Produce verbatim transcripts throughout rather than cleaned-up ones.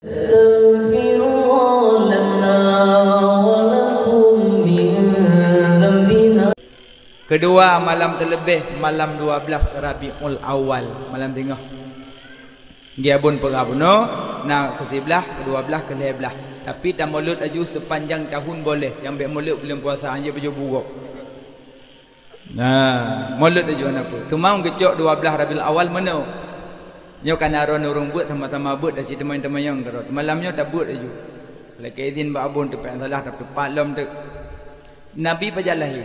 أستغفر الله لنا ولكم من ذنبنا. Keudua, malam teuleubeh malam dua belas Rabiul Awal, malam teungoh. Geuabon peugah bunoe, na keusiblaih, keudua blaih, keulhèe blaih. Tapi tamulod laju seupanjang tahun boleh, nyang bèk mulod buleuen puasa, hanjeuet beujoh bugoe. Nah, mulod laju hana peue. Teuma geucok dua blaih Rabiul Awal meunoe. Nyoe kana droeneuh ureueng beuet, sama-sama beuet, dan siteumanyong-teumanyong keudroe. Malam nyoe tabeuet laju. Lakèe idhin bak abon teupèk salah, tapi tepat lom teuk. Nabi pajan lahé?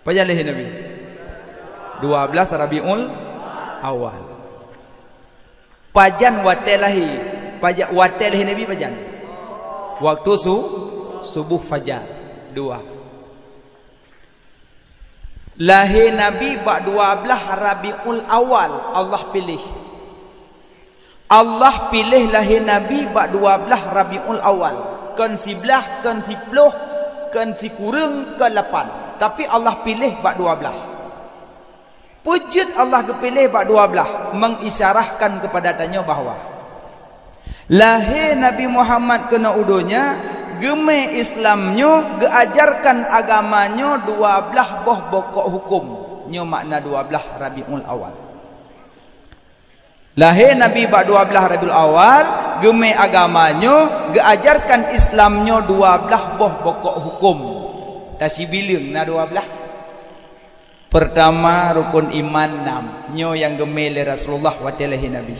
Pajan lahé Nabi? Dua blaih Rabiul Awal. Pajan watèe lahé? Paja-, watèe lahé Nabi pajan? Waktu su-, suboh fajar. Dua. Lahé Nabi bak dua blaih Rabiul Awal, Allah piléh. Allah piléh lahé Nabi bak dua blaih Rabiul Awal, kon siblaih, kon siploh, kon sikureueng, kon lapan. Tapi Allah piléh bak dua blaih. Peue jeuet Allah geupiléh bak dua blaih? Mengisyarahkan kepada tanyoe bahwa lahé Nabi Muhammad keunoe u donya, geumé Islam nyoe, geuajarkan agama nyoe dua blaih boh bokok huköm. Nyoe makna dua blaih Rabiul Awal. Lahé Nabi bak dua blaih Rabiul Awal, geumé agama nyoe, geuajarkan Islam nyoe dua blaih boh bokok huköm. Tasibileueng na dua blaih. Peurtama, rukon iman nam. Nyoe nyang geumé lé Rasulullah watèe lahé Nabi.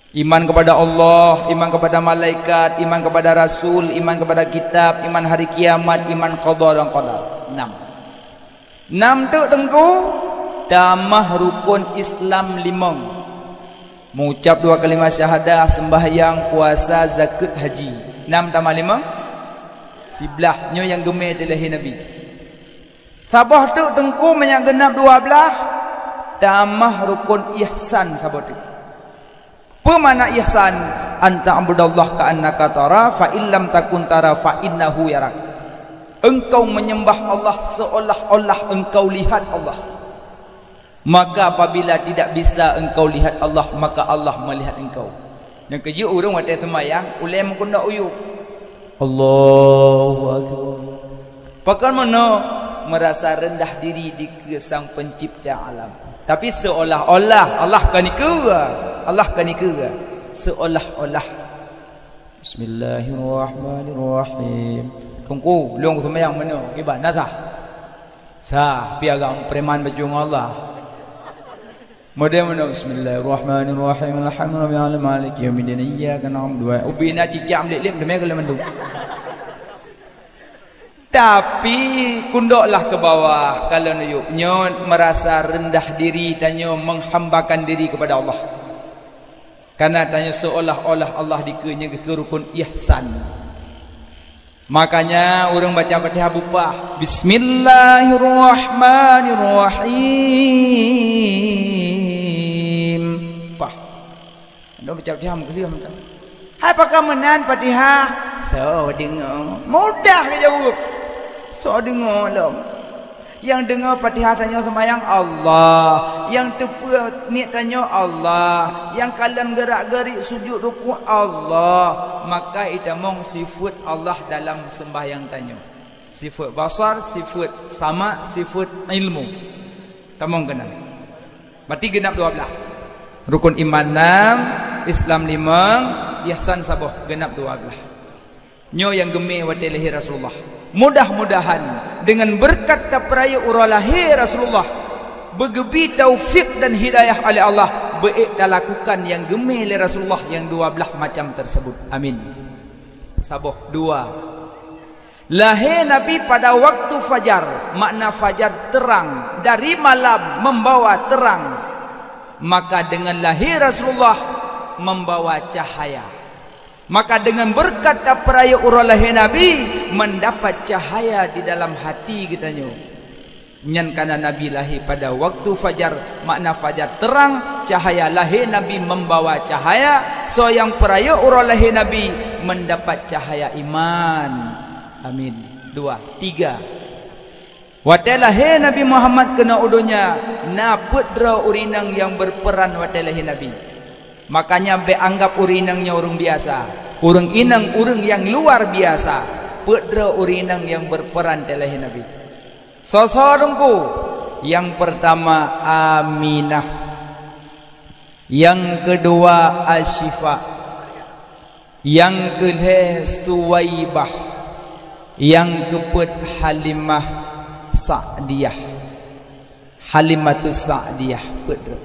Iman kepada Allah, iman kepada malaikat, iman kepada rasul, iman kepada kitab, iman hari kiamat, iman qada dan qadar. Nam. Nam teuk teungku, tamah rukon Islam limong. Mengucap dua kalimat syahadah, sembahyang, puasa, zakeuet, haji. Nam tamah limong? Siblaih. Nyoe nyang geumé watèe lahé Nabi. Saboh teuk teungku, meunyo geunab dua blaih, tamah rukon ihsan saboh teuk. Peue makna ihsan? An ta'budallaha ka'annaka tara, fa in lam takun tara, fa innahu yarak. Engkau menyembah Allah seolah-olah engkau lihat Allah. Maka apabila tidak bisa engkau lihat Allah, maka Allah melihat engkau. Nyang keujeuet ureueng watèe seumayang, ulèe meukundok u yup. Allahu Akbar. Pakon meunoe? Meurasa reundah diri dikeue Sang Pencipta alam. Tapi seolah-olah Allah ka nikeue, Allah ka nikeue. Seolah-olah. Bismillahirrahmanirrahim. Teungku, lôn seumayang meunoe, kiban na sah? Sah, pi agam preman baju ngon Allah. Model meunoe, bismillahirrahmanirrahim. Alhamdulillahi maliki yaumiddin. Iyyaka na'budu wa, ubé na cicak meuliek-liek, teumé keu lôn mandum. Tapi, kundoklah keu bawah, kalon u yup nyoe meurasa reundah diri tanyoe menghambakan diri kepada Allah. Karena tanyoe seolah-olah Allah dikeue, nyan geukheun rukon ihsan. Makanya ureueng baca Fatihah bupah, "Bismillahirrahmanirrahim." Pah. Anda baca Fatihah meukeuleuh mantap. Hai pakon meunan Fatihah? Soe deungoe? Mudah geujaweueb. Soe deungoe lom? Nyang deungoe Fatihah tanyoe seumayang Allah, nyang teupeue niet tanyoe Allah, nyang kalon geurak-geurik sujut rukuk Allah, maka itamong sifeuet Allah dalam seumbahyang tanyoe. Sifeuet basar, sifeuet sama, sifeuet ilmu. Tamong keunan. Berarti geunap dua blaih. Rukun iman nam, Islam limong, ihsan saboh, geunap dua blaih. Nyoe nyang geumé watée lahé Rasulullah. Mudah-mudahan deungon beureukat tapeurayeuk uroe lahé Rasulullah, beugeubi taufik dan hidayah oleh Allah, beuék talakukan nyang geumé lé Rasulullah nyang dua blaih macam teuseubut. Amin. Saboh, dua. Lahé Nabi pada waktu fajar, makna fajar terang, dari malam membawa terang. Maka deungon lahé Rasulullah membawa cahaya. Maka deungon beureukat tapeurayeuk uroe lahé Nabi, mendapat cahaya di dalam hati geutanyoe. Nyan kana Nabi lahé pada waktu fajar, makna fajar terang, cahaya lahé Nabi membawa cahaya, soe nyang peurayeuk uroe lahé Nabi mendapat cahaya iman. Amin. Dua, tiga. Watée lahé Nabi Muhammad keunoe u donya, na peuet droe ureuëng inong nyang berperan watée lahé Nabi. Makanya bék anggap ureuëng inong nyoe ureuëng biasa. Ureuëng inong ureuëng nyang luar biasa. Peuet droe ureuëng inong nyang berperan teulahé Nabi. Soe-soe Teungku? Nyang pertama Aminah. Nyang keudua Asyifa. Nyang keulhée Suwaibah. Nyang keupeuet Halimah Sa'diyah. Halimatus Sa'diyah, peuet droe.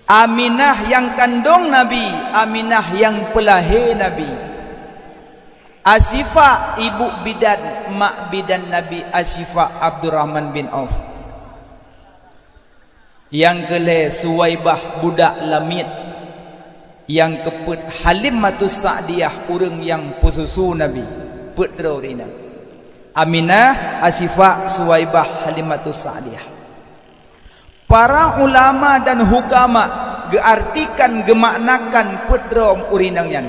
Aminah nyang kandong Nabi, Aminah nyang peulahé Nabi. Asyifa ibu bidan, mak bidan Nabi Asyifa Abdurrahman bin Auf. Nyang keulhée Suwaibah budak lamiet. Nyang keupeuet Halimatus Sa'diyah ureuëng nyang peususu Nabi. Peuet droe ureuëng inong. Aminah, Asyifa, Suwaibah, Halimatus Sa'diyah. Para ulama dan hukama geuartikan geumaknakan peuet droe ureuëng inong nyan.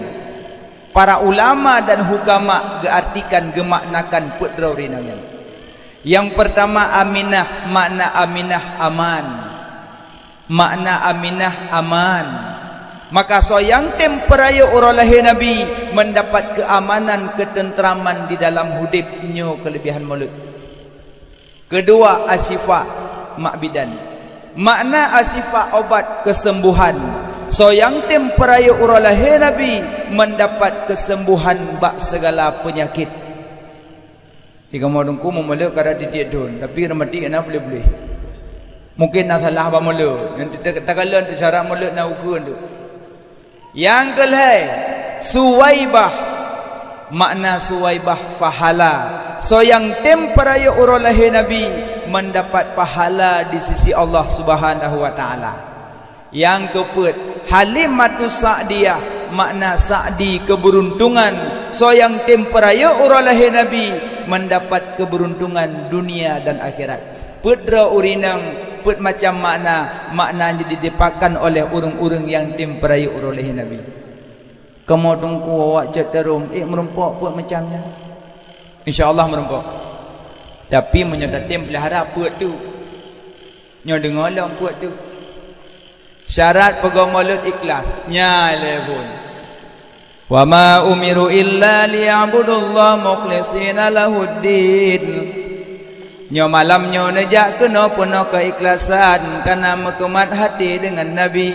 Para ulama dan hukama geuartikan geumaknakan peuet droe ureuëng inong nyan. Nyang pertama Aminah, makna Aminah aman. Makna Aminah aman. Maka soe nyang tem peurayeuk uroe lahé Nabi mendapat keamanan, ketentraman di dalam udeb, nyoe keulebihan mulod. Keudua, Asyifa, mak bidan. Makna Asyifa obat kesembuhan. Soe nyang tem peurayeuk uroe lahé Nabi mendapat kesembuhan bak segala penyakit. Di kamoe Teungku meumulot kada tieb-tieb thon, tapi reumatik na puléh-puléh. Mungken na salah bak mulot, nyang teuka-, takalon teuh syarat mulot na ukeue tu. Nyang keulhée, Suwaibah. Makna Suwaibah pahala. Soe nyang tem peurayeuk uroe lahé Nabi mendapat pahala di sisi Allah Subhanahu wa Taala. Nyang keupeuet, Halimatus Sa'diyah, makna Sa'di keberuntungan. Soe nyang tem peurayeuk uroe lahé Nabi mendapat keberuntungan dunia dan akhirat. Peuet droe ureuëng inong, peuet macam makna, makna nyang dipakan oleh ureuëng-ureuëng nyang tem peurayeuk uroe lahé Nabi. Kamoe Teungku awak cot tarom, ék meurumpok peuet macam nyan. Insya Allah meurumpok. Tapi meunyoe tatem peulihara peuet tu. Nyoe deungoe lom peuet tu. Syarat peugöt mulot ikhlas. Nyan lé phon. "Wa ma umiru illa liya'budullaha mukhlishina lahuddin." Nyoe malam nyoe neujak keunoe peunoh keuikhlasan, kana meukumat hati deungon Nabi.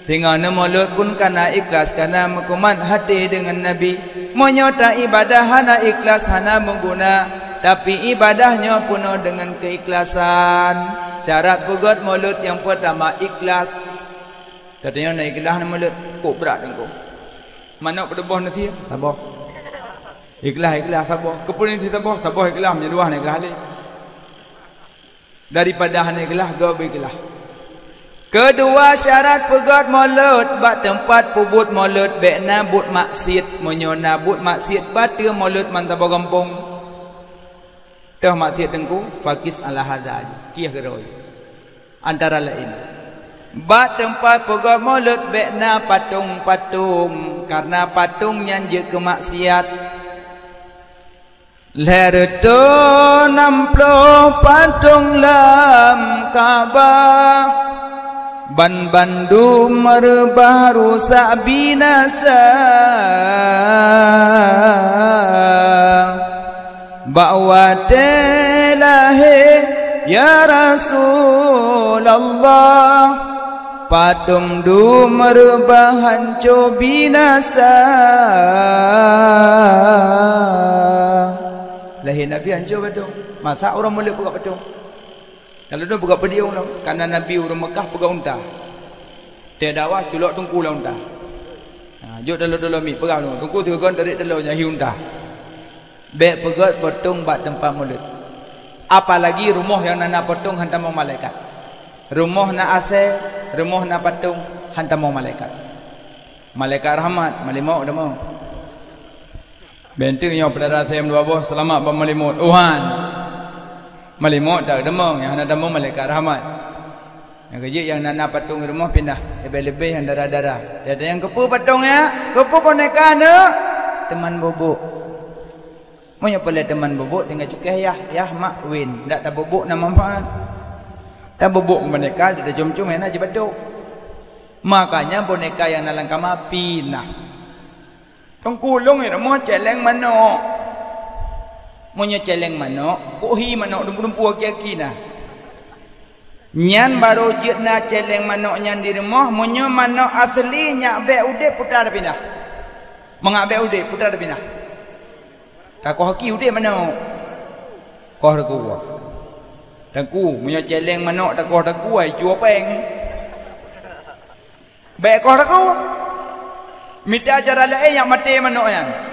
Singoh neumulot pun kana ikhlas, kana meukumat hati deungon Nabi. Meunyoe taibadah hana ikhlas, hana meuguna, tapi ibadah nyoe peunoh deungon keuikhlasan. Syarat peugöt mulot nyang peurtama ikhlas. Teudeungoe na ikhlas neumulot, kok brat Teungku. Manok peutuboh neusie, saboh. Ikhlas, ikhlas, saboh. Keupeue neusie saboh? Saboh ikhlas, meunyoe dua hana ikhlas lé. Daripada hana ikhlas, göt beu ikhlas. Keudua syarat peugöt mulot, bak teumpat peubuet mulot bék na buet maksiet. Meunyoe na buet maksiet, bateue mulot mantong bak gampông. Teuh maksiet Teungku, fakis ala hadza, kieh keudroe. Antara laén, bak teumpat peugöt mulot bék na patong-patong, kareuna patong nyan jeuet keu maksiat. Lhèe reutôh nam ploh patong lam Ka'bah, ban bandum reubah rusak binasa. Bak watèe lahé, ya Rasulullah, patong dum reubah hanco binasa. Lahé Nabi hanco patong. Masa ureueng mulod peugöt patong? Lalu dong peugah peudiong lom, kareuna Nabi ureueng Meukah peugah unta. Teuh dakwah culok Teungku lam unta. Ha, jok taloe-taloe miet peugah lom, Teungku sigoe tarék taloe nyan hi unta. Bék peugöt patong bak teumpat mulod. Apalagi rumoh nyang na, na patong han tamong malaikat. Rumoh na asèe, rumoh na patong han tamong malaikat. Malaikat rahmat, malimok tamong. Bèk teuk nyoe peudara sém dua boh seulamat bak malimok. Tuhan. Malimok tak tamong, nyang hana tamong malaikat rahmat. Nyang keujeuet nyang na, na patong rumoh pinah, leubeh-leubeh nyang dara-dara. Ada nyang keupeue patong nyan, keupeue boneka nyan? Teuma bobok. Meunyoe peureulèe teuma bobok tinggai cukéh yah, yah mak win, dak tabobok na manfaat. Tabobok boneka, dak tacom-com nyang na jibatok. Makanya boneka nyang na lam kama pinah. Teungku, lôn i rumoh céléng manok. Meunyoe céléng manok, kok hi manok dumpu-dumpu aki-aki na. Nyan barô jeuet na céléng manok nyan di rumoh, meunyoe manok asli nyak bèk udép, puta tapinah. Mangat bèk udép, puta tapinah. Takoh aki udép manok. Koh takue. Teungku, meunyoe céléng manok takoh takue, ai cue péng. Bèk koh takue. Mita cara laén nyang maté manok nyan.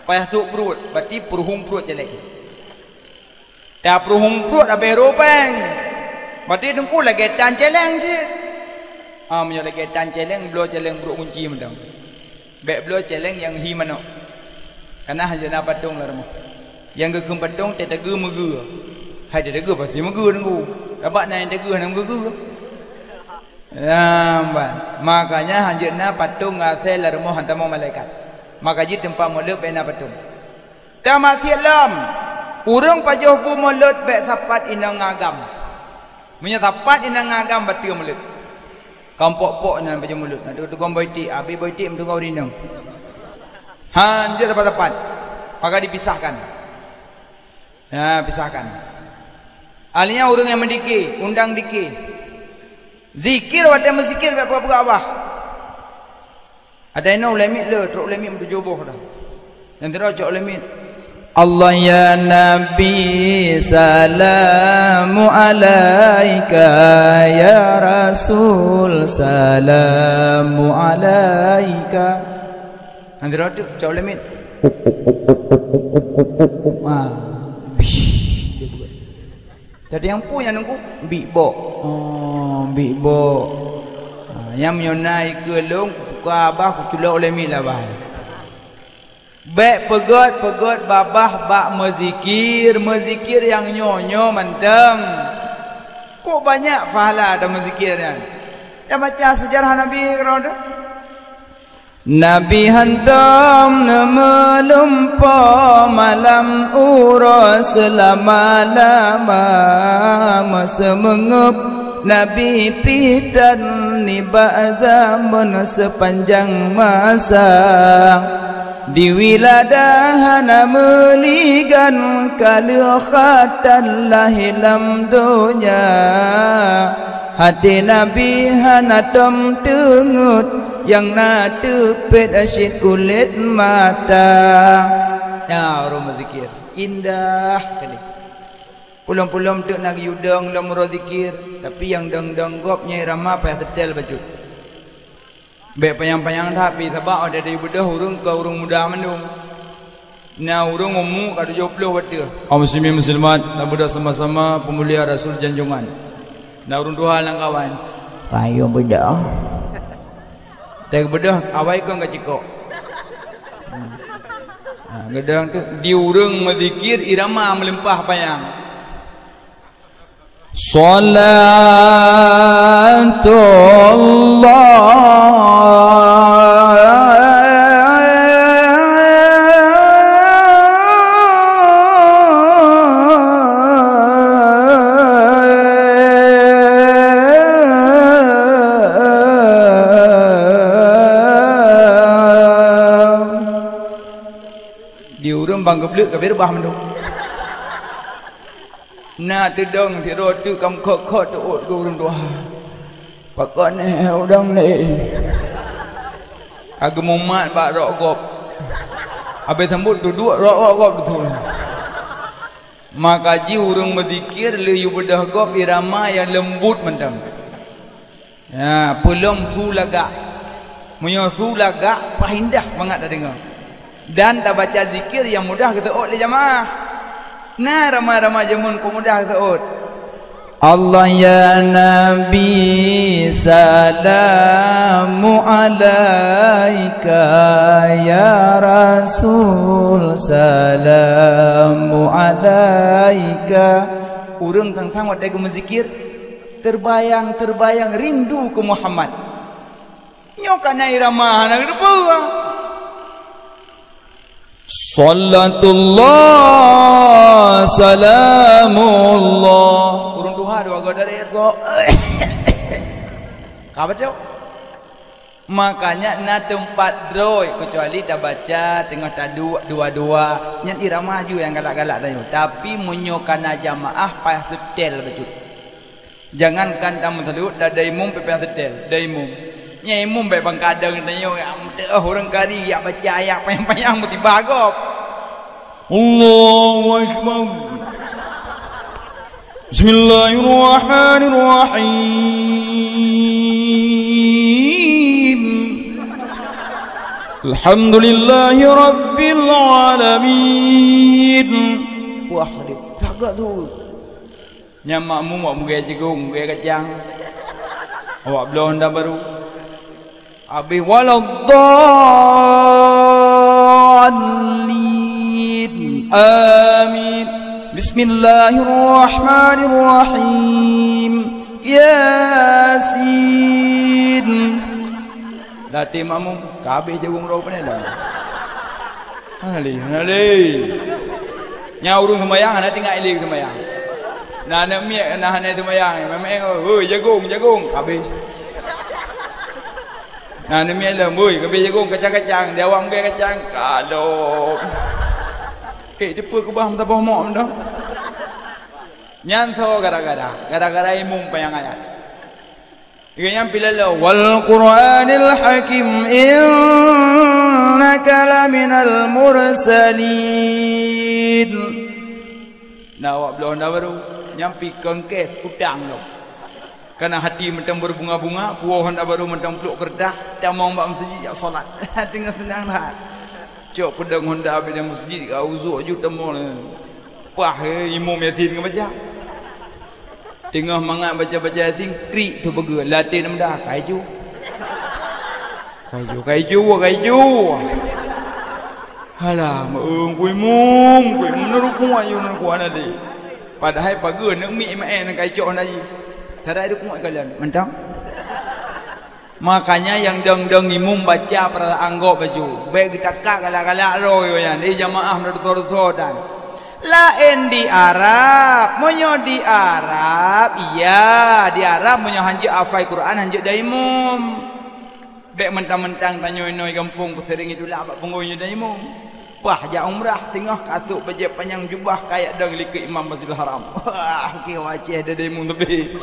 Payah sôk pruet, berarti peuruhueng pruet céléng. Tapeuruhueng pruet abéh ro péng. Berarti teungku lagèe tan céléng cit. Ah, meunyoe lagèe tan céléng, bloe céléng brôk gunci mantong. Bèk bloe céléng nyang hi manok. Kana hanjeuet na patong lam rumoh. Nyang geukheun patong teuteugeu meugeue. Hai teuteugeu pasti meugeue teungku. Sabab na nyang teugeu hana meugeue. Lamban. Makanya hanjeuet na patong ngon asèe lam rumoh hantamong malaikat. Maka jih teumpat mulod bèk na patong. Tamasiet lom. Ureueng pajoh bu mulod bèk sapat inong ngon agam. Meunyoe sapat inong ngon agam bateue mulod. Kampok-pok nan pajoh mulod. Na tukang boy tik, abi boy tik meutugoe ureueng inong. Hanjeuet sapat-sapat. Maka dipisahkan. Ya, pisahkan. Ahlinya ureueng nyang meudike, undang dike. Zikir watèe meuzikir bèk peugah-peugah babah. Ada inoe ulèe miet le, trok ulèe miet meutujoh boh dah. Nyang sidroe cok ulèe miet. Allah ya Nabi, salamu alaika, ya Rasul, salamu alaika. Nyang sidroe tu cok ulèe miet. Up, up, up, up. Ah. Bish. Jadi nyang peue nyang nunggu? Bik bok. Oh, bik bok. Ha, nyang meunyoe na ikeue lôn, kupuka babah, kuculok ulèe miet lam babah. Bèk peugèt-peugèt babah bak meuzikir, meuzikir nyang nyoe-nyoe mantong. Kok banyak pahala ata meuzikir nyan? Nyang baca seujarah Nabi keudroe teuh. Nabi hantom neumeulumpoe malam uroe seulama-lama, meuseumeungeup Nabi pih tan nibak zameun seupanjang masa. Di wiladah hana meuligan ka lheueh khatan lahé lam donya. Até Nabi hana tom teungeut, nyang na teupet cit kulét mata. Nyan ureueng meuzikir, indah kali. Peulom-peulom teuk na geuyue dong lom uroe zikir, tapi nyang dong-dong gob nyan irama payah seutèl bacut. Bèk panyang-panyang that pih, sabab watèe tayue beudôh ureueng kon ureueng muda mandum. Na ureueng umu ka tujoh ploh watèe. Kaum muslimin muslimat, tabeudôh sama-sama peumulia Rasul janjongan. Na ureueng tuha lam kawan. Ka yue beudôh. Teubeudôh awai kon ka cikok. Ha, geudong tu di ureueng meuzikir irama meulimpah panyang. Salatullah. Di ureueng bang geubleuk ka beurubah mandum. Na teudong sidroe teuk ka meukhot-khot teuôt keu ureueng tuha. Pakon nyoe udang lé. Ka geumumat bak rok gob. Abéh sambot tuduek rok, rok gob duseulah. Maka jih ureueng meuzikir lé yue beudôh gob irama nyang leumbut mantong. Ya, peulom su lagak. Meunyoe su lagak, paih indah mangat tadeungoe. Dan tabaca zikir nyang mudah geuseuôt lé jamaah. Na rama-rama jameun kok mudah geuseuôt. Allah ya Nabi, salamu alaika, ya Rasul, salamu alaika. Ureueng sang-sang watèe geumeuzikir, terbayang-terbayang rindu keu Muhammad. Nyoe ka na irama hana geuteupeue. Salatullah, salamullah. Ureueng tuha dua goe dari so. Ka baca. Makanya na teumpat droe, keucuali tabaca teungoh taduek dua-dua, nyan irama ju nyang galak-galak tanyoe. Tapi meunyoe kana jamaah, payah seutèl bacut. Jangankan tameusalut, tada imum payah seutèl, tada imum. Nyan imum bèk ban kadang tanyoe, ya, meuteuk ureueng kari, ya, baca ayat panyang-panyang, musibah gob. Allahu Akbar. Bismillahirrahmanirrahim. Alhamdulillahirabbil alamin. Wah, dia tagak tu. Nyan makmum awak meugaya jigong, meugaya kacang. Awak bloe honda baru. Habéh waladdallin. Amin. Bismillahirrahmanirrahim. Yasin. Dah ti makmum, ka habéh jagong droe pane dah. Hana lé, hana lé. Nyang ureueng seumayang hana teuingat ilée seumayang. Na aneuk miet na hana seumayang, memang, "Hoi, jagong, jagong," ka habéh. Na aneuk miet lom, "Hoi, ka habéh jagong, kacang-kacang," di awak meugai kacang, ka lom. Eh, teupeu keubah meusaboh mok meudoh. Nyan soe gara-gara, gara-gara imum panyang ayat. Gobnyan pih laloe, "Wal Qur'anil Hakim, innaka laminal mursalin." Na awak bloe honda baru, nyan pih kongkes utang lom. Kana hati mantong beubunga-bunga, puwoe honda baru mantong pluek keureutah, tamong bak meuseujid jak salat. Teungoh seunang that. Cok peudong honda bak meuseujid, ka uzok ju tamong. Pah, eh, imum Yasin ngon baca. Teungoh mangat baca-baca Yasin, krik tu peugah, "Latih nam dah, kai ju." "Kai ju, kai ju, kai ju." Halah, meu'eueng ku imum, ku imum neurukuk aju, neurukuk hana lé. Padahai pageue neuk mi imaén ka icok hana jih. Sarai rukuk ikalon, mantong. Makanya nyang dong-dong imum baca perasaan gob bacut. Bèk geutakak galak-galak droe nyan. Eh, jamaah meudosa-dosa dan. Laén di Arab. Meunyoe di Arab, iya, di Arab meunyoe hanjeuet hafai Quran, hanjeuet dong imum. Bèk mentang-mentang tanyoe inoe gampông peusiréng itulak bak punggôi nyoe dong imum. Pah jak umrah, teungoh ka sôk bajèe panyang jubah kajak dong likôt Imam Masjidil Haram. Wah, oke, wacéh dada imum teupé.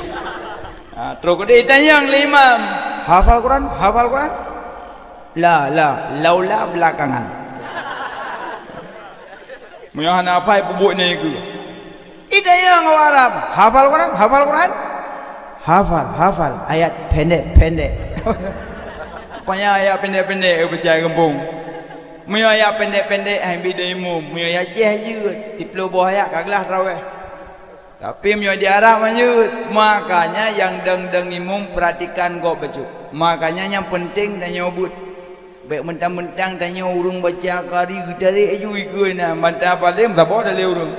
Ha, trok keudéh itanyong lé imam, "Hafal Quran? Hafal Quran?" "La, la, laula belakangan." Meunyoe hana hafai, peubuet nyan keu. Itanyong awak Arab, "Hafal Quran? Hafal Quran?" "Hafal, hafal, ayat pendek-pendek." Panyang ayat pendek-pendek, eh, peucaya gampông. Meunyoe ayat pendek-pendek, hai bi dong imum. Meunyoe ayat jih jeuet, siplôh boh ayat ka glah traweh. Tapi meunyoe di Arab hanjeuet, makanya nyang dong-dong imum perhatikan gob bacut. Makanya nyang penting tanyoe beuet. Bèk mentang-mentang tanyoe ureueng baca kari geutarek aju ikeue na, mantong paléng saboh dalé ureueng.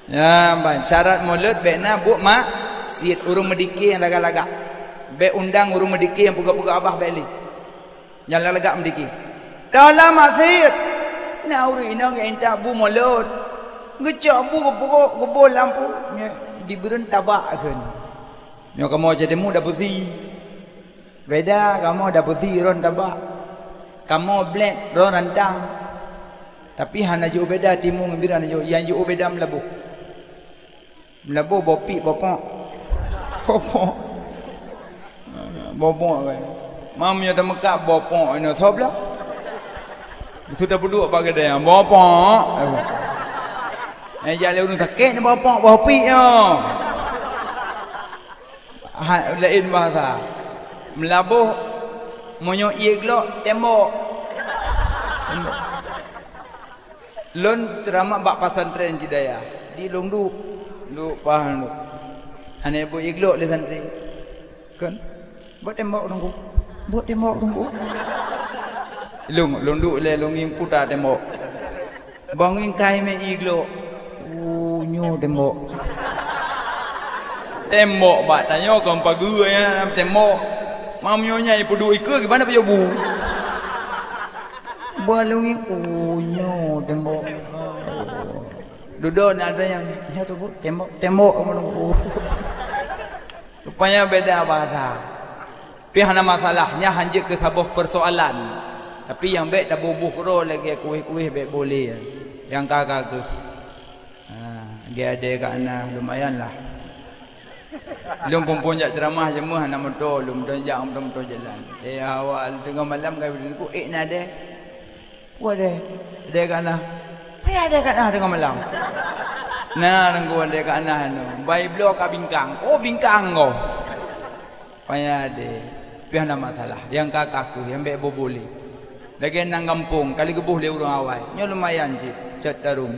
Ya, ban syarat mulod bèk na buet maksiet, ureueng meudike nyang lagak-lagak. Bèk undang ureueng meudike nyang peugah-peugah abah bèk lé. Nyang lagak-lagak meudike. Dalam maksiet. Na ureueng inong nyang intat bu mulod. Geucok bu geupeugot, geuboh lampu, nyoe dibeureun tabak kheun. Nyoe kamoe cit teumu dapusi. Beda kamoe dapusi ron tabak. Kamoe blét ron rantang. Tapi hana jiôh beda timu ngon bireuen, hana jiôh, nyang jiôh beda meulaboh. Meulaboh boh piek, boh pok. Boh pok. Boh pok kan. Mam nyoe tameukab boh pok inoe soe bloe. Su tapeuduek bak keudè, boh pok. Eh, jak lé ureueng sakét ni boh pok, boh piek nyoe. Ha, laén bahasa. Meulaboh, meunyoe ié glok, tembok. Tembok. Lôn ceuramah bak pesantren cit dayah. Di lôn duek, duek paih lôn. Hana buet ié glok lé santri. Kan? Buet tembok Teungku. Buet tembok Teungku. Lôn, lôn duek lé lôn ngieng puta tembok. Bangieng kai mé ié glok. Oh, nyoe tembok. Tembok bak tanyoe kon pageue nyan tembok. Mam nyoe nyang ipeuduek ikeue gimana pajoh bu? Ban lôn ngieng, oh, nyoe tembok. Dudoe na ada nyang, "Nyoe tu, Bu, tembok, tembok," oh. Rupanya beda bahasa. Pih hana masalah, nyan hanjeuet keu saboh peusoalan. Tapi nyang bèk taboh-boh keudroe lagèe kuweh-kuweh bèk boleh. Nyang ka-ka keuh. Ha, lagèe adèe ka na, lumayan lah. Lôn phôn-phôn jak ceuramah jeumeuh hana moto, lôn meuteujak moto-moto jalan. Eh, awak teungoh malam ka ku ék na adèe. Peue adèe? Adèe ka na. Peue adèe ka na teungoh malam? Na, nangku adèe ka na nyoe. Bai bloe ka bingkang. Oh, bingkang ko. Payah deh. Pih hana masalah. Nyang ka-ka keuh, nyang bèk boh boleh. Lagèe nan gampông, ka lheuh geuboh lé ureueng awai. Nyoe lumayan cit, cot tarum.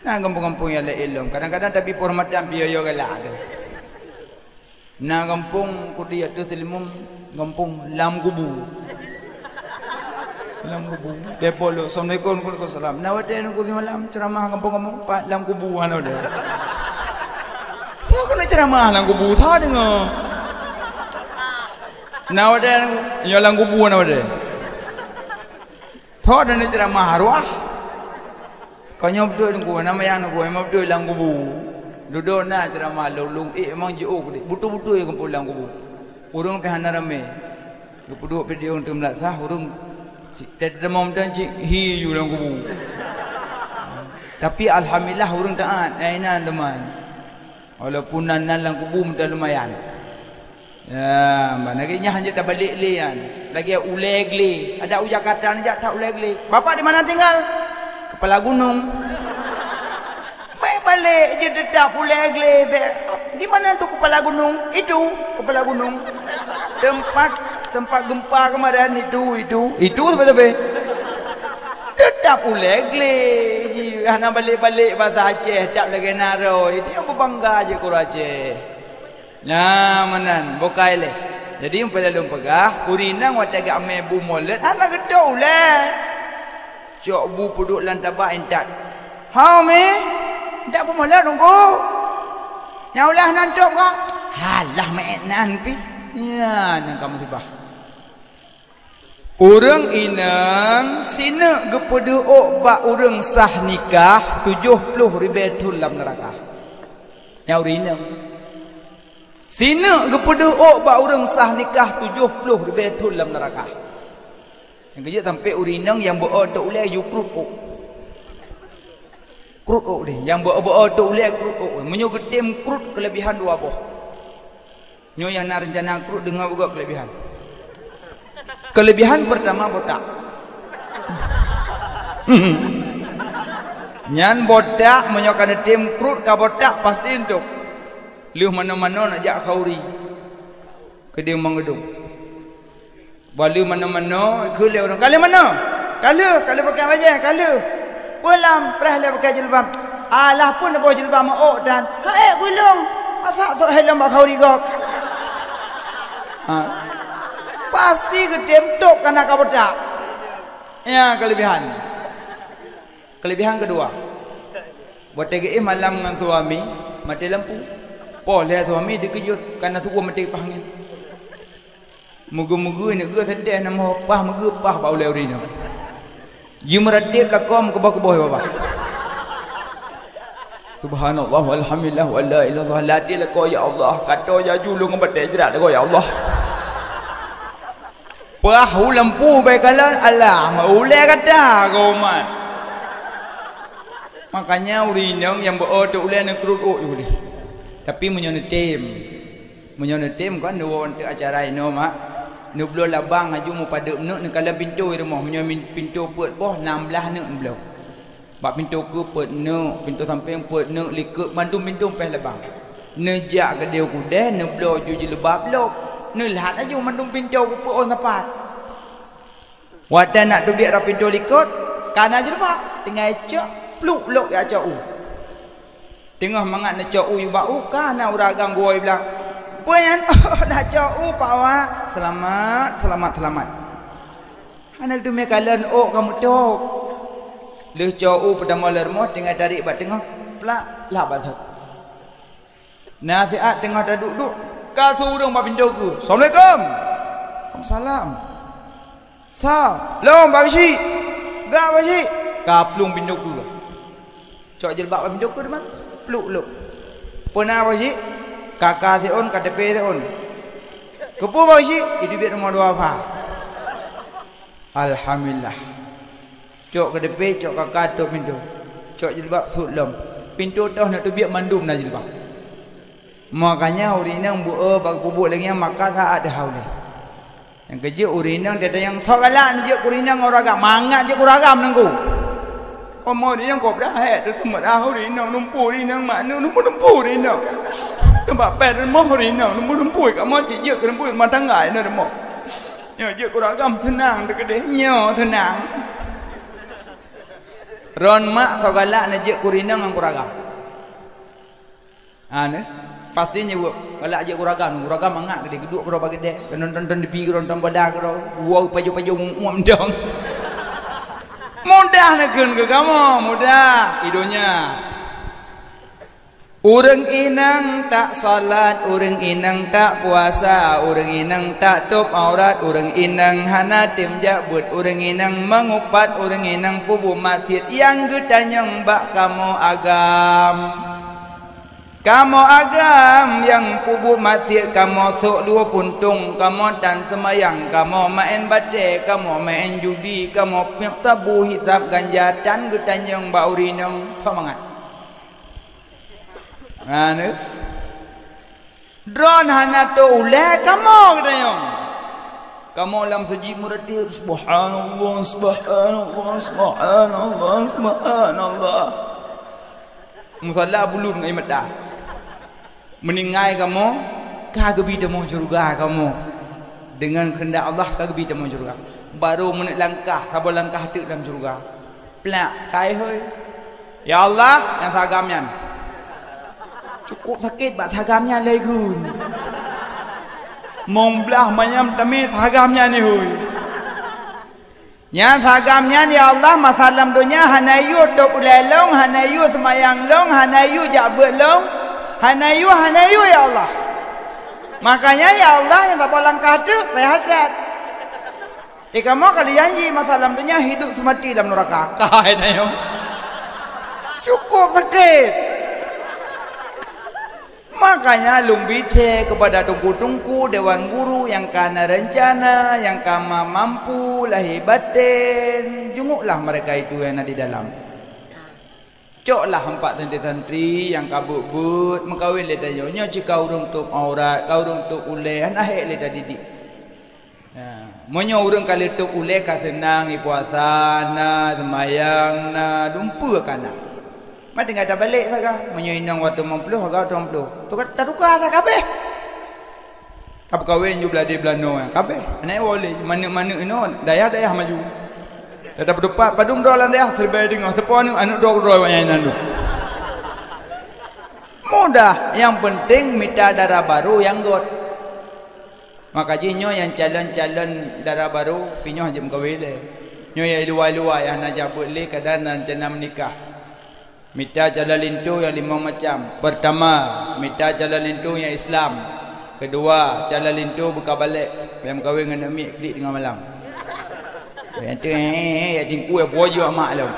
Na gampông-gampông nyang laén lom. Kadang-kadang tabi peuhormatan pih yo-yo galak deh. Na gampông kudi ateueh Seulimeum, gampông Lam Kubu. Lam Kubu. Telepon lom, "Assalamualaikum." "Waalaikumsalam." "Na watèe nangku simalam ceuramah gampông kamoe?" "Pat Lam Kubu hana watèe." Soe keuneuk ceuramah Lam Kubu? Soe deungö? Na watèe nyoe Lam Kubu hana watèe. Soe deungö ceuramah arwah? Ka nyoe beutôi nangku, nama nyang nangku, memang beutôi Lam Kubu. Dudoe na ceuramah lôn, lôn ék memang jiôh keudéh. Beutôi-beutôi gampông Lam Kubu. Ureueng pih hana ramé. Geupeuduek pih di ureueng teumeulaksah, ureueng cit, teudeungoe mantong cit hi ju Lam Kubu. Tapi alhamdulillah ureueng taát, nyang inan teuma. Walaupun nan, nan Lam Kubu mantong lumayan. Ya, ban lagèe nyan hanjeuet tabalek lé nyan. Lagèe ulèe glé. Adak u Jakarta neujak that ulèe glé. "Bapak di mana tinggal?" "Kepala gunung." Bèk balek jeuet teutap ulèe glé, bèk. "Di mana tu kepala gunung?" "Itu, kepala gunung. Tempat, tempat gempa kemarin itu, itu, itu sabe-sabe." Teutap ulèe glé jih, hana balek-balek basa Aceh, teutap lagèe naro. Itu nyang beubangga jih keu ureueng Aceh. Nyan meunan, bukai lé. Jadi, peue lôn peugah, ureueng inong watèe geuamé bu mulod, hana geutôp ulèe. Cok bu peuduek lam taba intat. "Hao, Mi, intat bu mulod nunggu. Nyang ulèe hana tôp kah?" "Halah, meu'èk nan pih." Nyan nyang ka musibah. Ureueng inong sineuk geupeudeuh ôk bak ureueng sah nikah tujoh ploh ribèe thôn lam neuraka. Nyan ureueng inong. Sineuk geupeudeuh ôk bak ureueng sah nikah tujoh ploh ribèe thôn lam neuraka. Nyang keujeuet sampoe ureueng inong nyang beu-o tôp ulèe yue krut ôk. Krut ôk deh, nyang beu-o, beu-o tôp ulèe krut ôk. Meunyoe geutem krut keuleubihan dua boh. Nyoe nyang na reuncana krut deungö beugöt keuleubihan. Keuleubihan peurtama botak. Nyan botak, meunyoe ka neutem krut ka botak pasti euntôb. Lheueh manoe-manoe neujak khauri. Keudéh meungeudong. Bak lheueh manoe-manoe, kheun lé ureueng, "Ka lheueh manoe? Ka lheueh, ka lheueh pakai bajèe, ka lheueh." Peue lam preh lé pakai jilbab. Alah pun boh jilbab meu'ok tan. "Ha'ék gulong. Masa sok helom bak khauri gob?" Ha. Pasti geutem tôp kana ka botak. Nyan keuleubihan. Keuleubihan keudua. Watèe geuéh malam ngon suami, maté lampu. Poh lhèe suami dikeujot kana su'um maté pah angén. Meugeue-meugeue neuk geuh seudeh, na moh pah meugeue pah bak ulèe ureueng inong. Jimeuratéb lakoe meukeubah-keubah babah. Subhanallah walhamdulillah wa la ilaha illallah. Lam até lakoe, "Ya Allah, kato jaju lôn ngon batèe jrat lakoe, ya Allah." Pah u lampu bèe kalon, alah, ulèe gata keu umat. Makanya ureueng inong nyang beu-o tôp ulèe neukrut ôk ju deh. Tapi meunyoe neutem, Meunyoe neutem kon neuwoe ateueh acara inoe mak, neubloe labang laju meupadub neuk neukalon pintoe rumoh. Meunyoe min-, pintoe peuet boh, nam blaih neuk neubloe. Bak pintoe keue peuet neuk, pintoe sampéng peuet neuk, likot, mandum pintoe péh labang. Neujak keudéh u keudè, neubloe ju jilbab lom. Neulhat laju mandum pintoe keu peuet ôn sapat. Watèe nak teubiet rot pintoe likot, ka na jilbab, tinggai cok, pluk lom jak cok u. Teungoh mangat neucok u ubak u, ka na ureueng agam geuwoe blang. "Peue nyan?" "Oh, na cok u, Pak Wa." "Seulamat, seulamat, seulamat." Hana teumé kalon ôk ka meutok. Lheueh cok u peutamong lam rumoh, tinggai tarék bak teungoh, plak, lhah bak sot. Na siat teungoh taduek-duek, ka su ureueng bak pintoe keue. "Assalamualaikum." "Waalaikumsalam." "Sa, lom Pak Syik." "Gak Pak Syik." Ka plueng pintoe keue. Cok jilbab bak pintoe keue teuma, pluk lom. "Peue na Pak Syik?" "K K siôn, K T P siôn." Keupeue bak syik? Itu biet rumoh dua pha. Alhamdulillah. Cok keudepe, cok kaka, tôp pintoe. Cok jilbab, sot lom. Pintoe toh neuteubiet mandum na jilbab. Makanya ureueng inong beu-e bak peubuet lagèe nyan maka saat teuhah ulèe. Nyang keujeuet ureueng inong teuh nyang sok galak neujeuet keu ureueng inong ureueng agam, mangat jeuet keu ureueng agam nangku. Kamoe ureueng inong kobra hek, teuteumeudah ureueng inong, lumpu ureueng inong, mak neuk lumpu-lumpu ureueng inong. Teumpat pèt rumoh ureueng inong, lumpu-lumpu kamoe cit jeuet keu lumpu rumah tangga inong rumoh. Nyoe jeuet keu ureueng agam seunang teuh keudeh, nyoe seunang. Droen mak sok galak neujeuet keu ureueng inong ngon keu ureueng agam. Ha, nyoe. Pasti nyoe buet. Galak jeuet keu ureueng agam, ureueng agam mangat keudeh, geuduek keudroe bak geudeh, keunoe nonton T V, keunoe nonton bola, keunoe woe pajoh-pajoh ngu-, nguem dong. Mudah neukheun keu kamoe, mudah. I donya. Ureueng inong tak salat, ureueng inong tak puasa, ureueng inong tak tôp aurat, ureueng inong hana tem jak beuet, ureueng inong meungupat, ureueng inong peubuet maksiet nyang geutanyong bak kamoe agam. Kamoe agam nyang peubuet maksiet, kamoe sôk dua puntông, kamoe tan seumayang, kamoe maén batèe, kamoe maén judi, kamoe piep sabu, hisab ganja, tan geutanyong bak ureueng inong. Tho mangat. Nyan, eh. Droen hana tôp ulèe, kamoe geutanyong. Kamoe lam seujid meureuti, subhanallah, subhanallah, subhanallah, subhanallah. Musala buleuen ngon ié mata. Meuninggai kamoe, ka geubi tamong syeuruga kamoe. Deungon keuheundak Allah ka geubi tamong syeuruga. Barô meuneuk langkah, saboh langkah teuk lam syeuruga. Plak, kai hôi. Ya Allah, nyang sagam nyan. Cukup sakét bak sagam nyan lé gun. Mong blah manyam tamé sagam nyan ni hôi. Nyang sagam nyan, ya Allah, masa lam donya hana yue tôp ulèe lôn, hana yue seumayang lôn, hana yue jak beuet lôn, hana yue, hana yue, ya Allah. Makanya, ya Allah, nyang saboh langkah teuk, payah that. Eh, kamoe ka lheueh janji masa lam donya hidup seumati lam nuraka. Kai na nyoe. Cukup sakét. Makanya lôn bi thèe keupada teungku-teungku, dewan guru nyang ka na reuncana, nyang ka ma-, mampu lahé batén, junguklah mereka itu yang na di dalam. Coklah empat santri-santri nyang ka beuet-beuet, meukawen lé tanyoe. Nyoe cit ka ureueng tôp aurat, ka ureueng tôp ulèe, hana hék lé tadidik. Ya, meunyoe ureueng ka lheueh tôp ulèe ka seunang, ipuasa na, seumayang na, dumpeue ka na. Ma tinggai tabalek saga. Meunyoe inong watèe limong ploh, agak watèe limong ploh. Tuka, tatuka saga kabeh. Ka peukawen ju blah deh blah noe, kabeh. Aneuk boleh, maneuk-maneuk inoe, dayah-dayah maju. Dah dapat teumpat, padum droe lam dayah, serba deungoe, seupôt aneuk, aneuk droe, droe awak nyan inan tu. Mudah, nyang penting mita dara barô nyang göt. Maka jih nyoe nyang calon-calon dara barô, pih nyoe jeuet meukawen lé. Nyoe nyang luwa-luwa nyang hana jak beuet lé, kadang na rencana meunikah. Mita calon linto nyang limong macam. Pertama, mita calon linto nyang Islam. Kedua, calon linto beuka balek, nyang meukawen ngon aneuk miet klik teungoh malam. Nyang tu, eh, eh, eh, ya tingku, ya puwoe jiôh mak lom.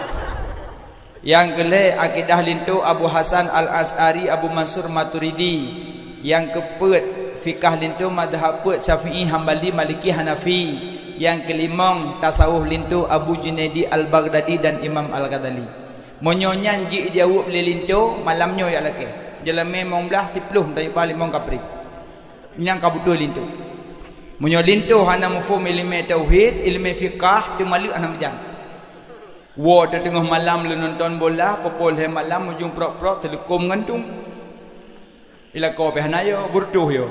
Nyang keu lhèe, akidah linto Abu Hasan Al-Asy'ari, Abu Mansur Maturidi. Nyang keu peuet, fikah linto mazhab peuet Syafi'i, Hambali, Maliki, Hanafi. Nyang keu limong, tasawuf linto Abu Junaidi Al-Baghdadi dan Imam Al-Ghazali. Meunyoe nyan jijaweueb lé linto, malam nyoe jak lakèe. Jeulamèe limong blah, siploh, meutanyoe ba limong kapri. Nyang ka beutôi linto. Meunyoe linto hana muphom ileumèe tauhid, ileumèe fikah, teumaleuek hana meujan. Woe teuh teungoh malam lôn nonton bola, poh lhèe malam ujong prok-prok teuleukom ngon tueng. Ilakoe pih hana yo, beureutoh yo.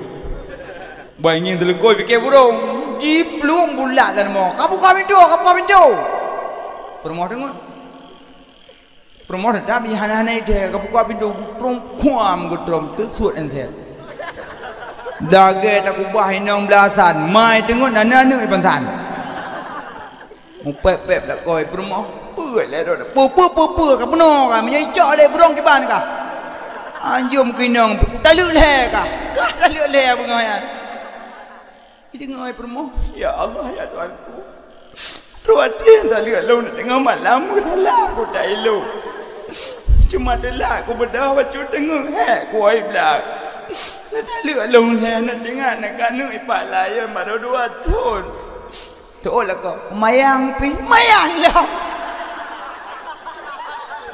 Bah ngieng teuleukom pike burông, jiplueng bulat lam rumoh. Ka buka pintoe, ka buka pintoe. Peurumoh deungon. Peurumoh teutab hana-hana ideh, ka buka pintoe, butrong kuam geutrom, teusuet enset. Lagèe takubah inong beulasan, mai teungon aneuk-aneuk ipansan. Mupèp-pèp lakoe peurumoh, peuet lé droe. Peue, peue, peue, peue, ka peunoh ka, meunyoe icok lé burông kiban ka. Anjom keu inong, taleuek lhèe ka. Ka taleuek lhèe beungoh nyan. Ideungoe peurumoh, "Ya Allah, ya Tuhanku. Trok até nyang taleuek lôn teungoh malam, meusalah ku that ilôn. Cuma teulat ku beudôh bacut teungeut hék ku ai blang. Neutaleuk lôn lé, neutingat neukaneuk ipak layeuen baroe dua thon. Teuôt lakoe, mayang pih, mayang lom.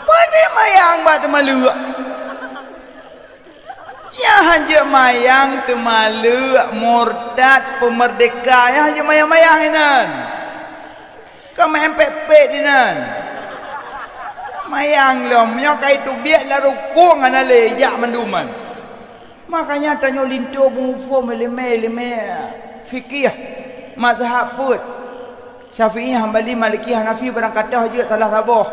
Pane mayang bak teumaleuk? Nyang hanjeuet mayang teumaleuk, murtad, peumerdeka, nyang hanjeuet mayang-mayang inan. Ka main pek-pek dinan. Mayang lom, nyoe ka iteubiet lam rukong hana lé jak manduman. Makanya tanyoe linto muphom ileumé-ileumé fikih, mazhab peuet. Syafi'i, Hambali, Maliki, Hanafi barang ka toh jeuet salah saboh.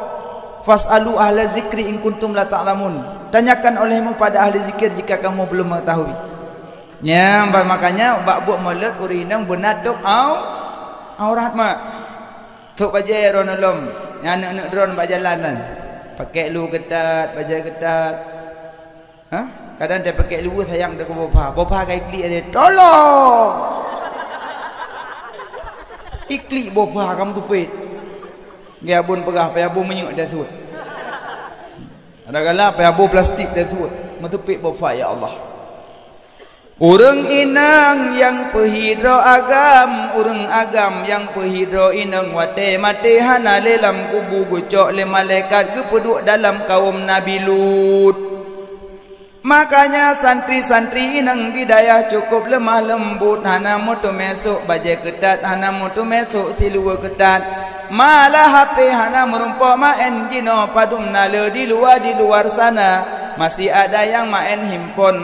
"Fas'alu ahla zikri in kuntum la ta'lamun." Tanyakan olehmu pada ahli zikir jika kamu belum mengetahui. Nyan, ba-, makanya bak buet mulod ureueng inong beuna tôb au-, aurat mak. Sôk bajée droeneuh lom, nyan aneuk-aneuk droeneuh bak jalan nyan. Pakèk lu keutat, bajée keutat. Ha? Kadang teuh pakèk lu sayang teuh keu boh pha. Boh pha ka iklik ade, "Tolong!" Iklik boh pha ka meuteupet. Geuh abon peugah, payah boh minyeuk dah suet. Ada gala payah boh plastik dah suet. Meuteupet boh pha, ya Allah. Ureueng inong nyang peuhidroe agam, ureueng agam nyang peuhidroe inong, watée maté hana lé lam kubu, geucok lé malaikat geupeuduek dalam kawöm Nabi Lut. Makanya santri-santri inong di dayah cukup leumah leumbot, hana meuteumé sôk bajée keutat, hana meuteumé sôk siluweue keutat. Malah hapé hana meurumpok maén jinoe padum na le di luwa, di luar sana. Masih ada nyang maén himpon,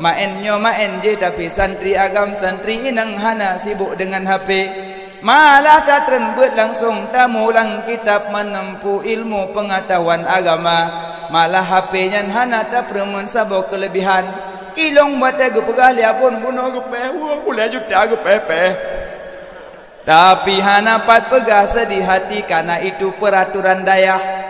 maén nyoe maén jéh, tapi santri agam santri inong hana sibuk deungon hapé. Malah tatreun beuet langsong tamulang kitab menempuh ilmu pengetahuan agama. Malah hapé nyan hana tapeureumeun saboh keuleubihan. Ilong watée geupeugah lé abon bunoe geupéh, woe kulée juta geupéh-péh. Tapi hana pat peugah seudih hati, karena itu peraturan dayah.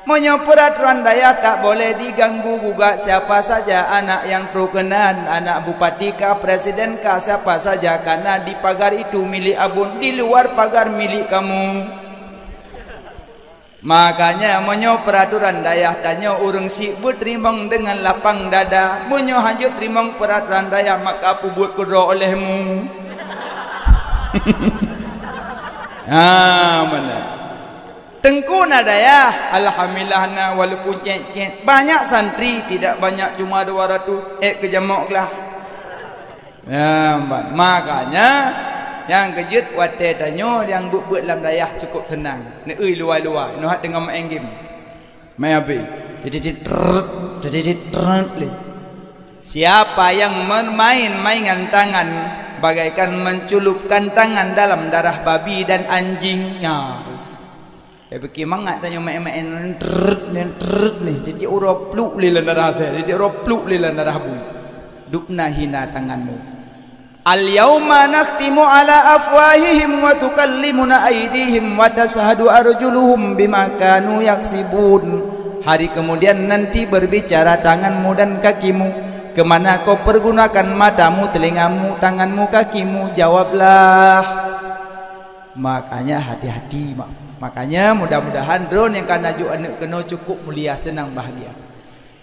Meunyoe peraturan dayah tak boleh diganggu gugat, siapa saja anak yang terkenal, anak bupati kah, presiden kah, siapa saja, karena di pagar itu milik abon, di luar pagar milik kamu. Makanya, meunyoe peraturan dayah tanyoe ureuëng syiek beuteurimong deungon lapang dada, meunyoe hana teurimong peraturan dayah, maka peubuet keudroe olehmu. Ha, meunan. Teungku na dayah, alhamdulillah na, walaupun cét-cét. Banyak santri, tidak banyak, cuma dua ratus, ék keu jamok glah. Ya, ma-, makanya, nyang keujeuet watée tanyoe nyang beuet-beuet lam dayah cukup seunang. Neueu luwa-luwa, neuhat teungoh maén game. Main H P. Titit-tit, trrrt, titit-tit, trrrt, lé. Siapa yang bermain-main dengan tangan, bagaikan mencelupkan tangan dalam darah babi dan anjing. Ya. Eh, beuki mangat tanyoe maén-maén, trrrt, nyan, trrrt, nyan. Titik uroe pluk lé lam darah teh, titik uroe pluk lé lam darah bui. Dubna hina tanganmu. Al-yauma nakhtimu ala afwahihim wa tukallimuna aidihim wa tashhadu arjuluhum bima kanu yaksibun. Hari kemudian nanti berbicara tanganmu dan kakimu. Kemana kau pergunakan matamu, telingamu, tanganmu, kakimu? Jawablah. Makanya hati-hati, mak. Makanya mudah-mudahan droeneuh nyang ka na jok aneuëk keunoe cukup mulia, seunang, bahagia.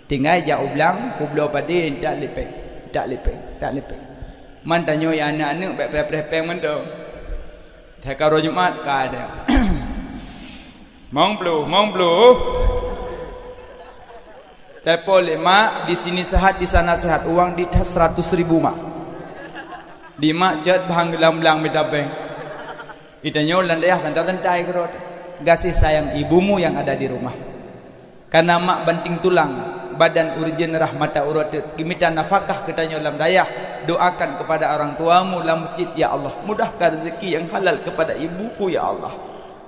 Tinggai jak u blang, kubloe padé, intat lé péng, intat lé péng, intat lé péng. Man tanyoe nyang aneuëk-aneuëk bék preh-preh péng mantong. Teuka uroe Jumat ka ada. Mong ploh, mong ploh. Telepon lé mak, di sini sehat, di sana sehat, uang di tas seratus ribu, mak. Di mak cot bang lam blang mita péng. Itanyoe lam dayah tanda-tanda keudroe. Gaséh sayang ibumu yang ada di rumah. Karena mak banting tulang, badan ureuëng jeuet, rahmata uroe teuk, geumita nafakah keu tanyoe lam dayah. Doakan kepada orang tuamu lam masjid, "Ya Allah, mudahkan rezeki yang halal kepada ibuku, ya Allah.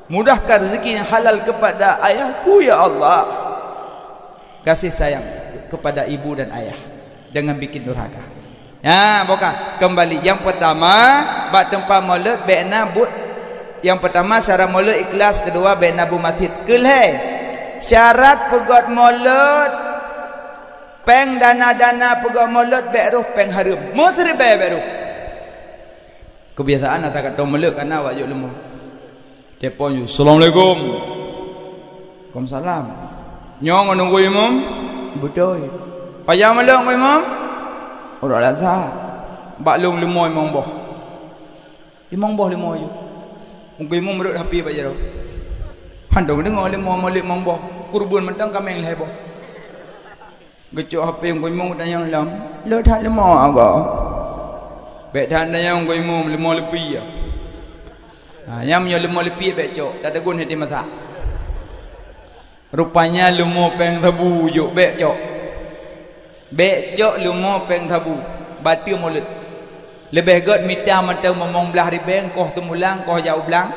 Mudahkan rezeki yang halal kepada ayahku, ya Allah." Kasih sayang ke-, kepada ibu dan ayah. Jangan bikin durhaka. Ya, boka. Kembali. Yang pertama, bak teumpat mulod bék na buet. Yang pertama, syarat mulod ikhlas. Kedua, bék na buet masjid. Keulhée, syarat peugét mulod, péng dana-dana peugét mulod bék roh péng hareuem. Meusiribée bék roh. Kebiasaan ata ka tong mulod kana awak jok leumo. Telepon ju, "Assalamualaikum." "Waalaikumsalam." "Nyoe ngon Teungku Imum?" "Beutôi." "Pajan mulod Teungku Imum?" Uroe Selasa, bak lôn leumo limong boh. Limong boh leumo ju. Ungkoi imum rhot hapé bak jaroe. Hana deungoe leumo molot limong boh. Kurban mantong kaméng lhèe boh. Geucok hapé ungkoi imum, tanyong lom, "Le that leumo agoe?" "Bèk that," tanyong ungkoi imum, "leumo leupie." Ha, nyan meunyoe leumo leupie bèk cok, tateugon hati masak. Rupanya leumo péng sabu jok, bèk cok. Bèk cok leumo péng sabu, bateue molot. Leubeh gèt mita mantong mumong blah ribèe, koh seumula, koh jak u blang,